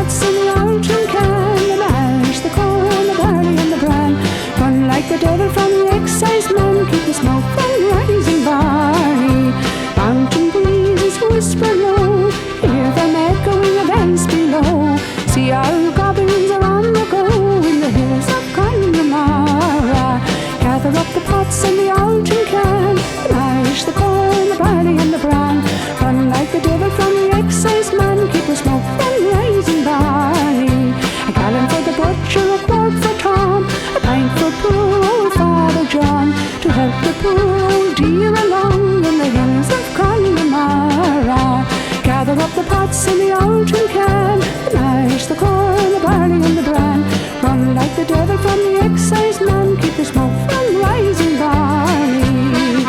pots and the old tin can, the mash, the corn, the barley and the bran. Run like the devil from the excise man, keep the smoke from rising, Barney. Mountain breezes whisper low, hear them echoing the bells below. See our goblins are on the go in the hills of Connemara. Gather up the pots and the old tin can, the mash, the corn, the barley and the bran. Run like the devil from the excise man, keep the smoke from rising, Barney. A gallon for the butcher, a quart for Tom, a pint for poor old Father John, to help the poor old dear along in the hills of Connemara. Gather up the pots in the old tin can, the mash, the corn, the barley and the bran. Run like the devil from the excise man, keep the smoke from rising, Barney.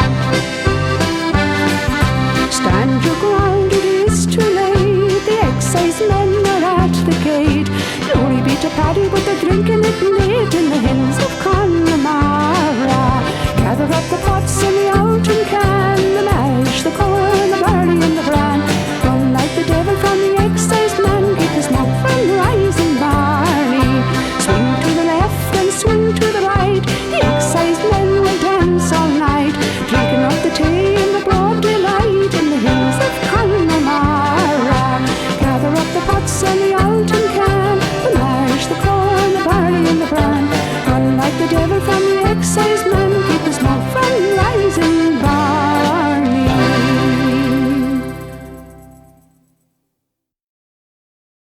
Stand your ground, it is too late, the excise men are at the gate. Glory be to Paddy, but they're drinking it late.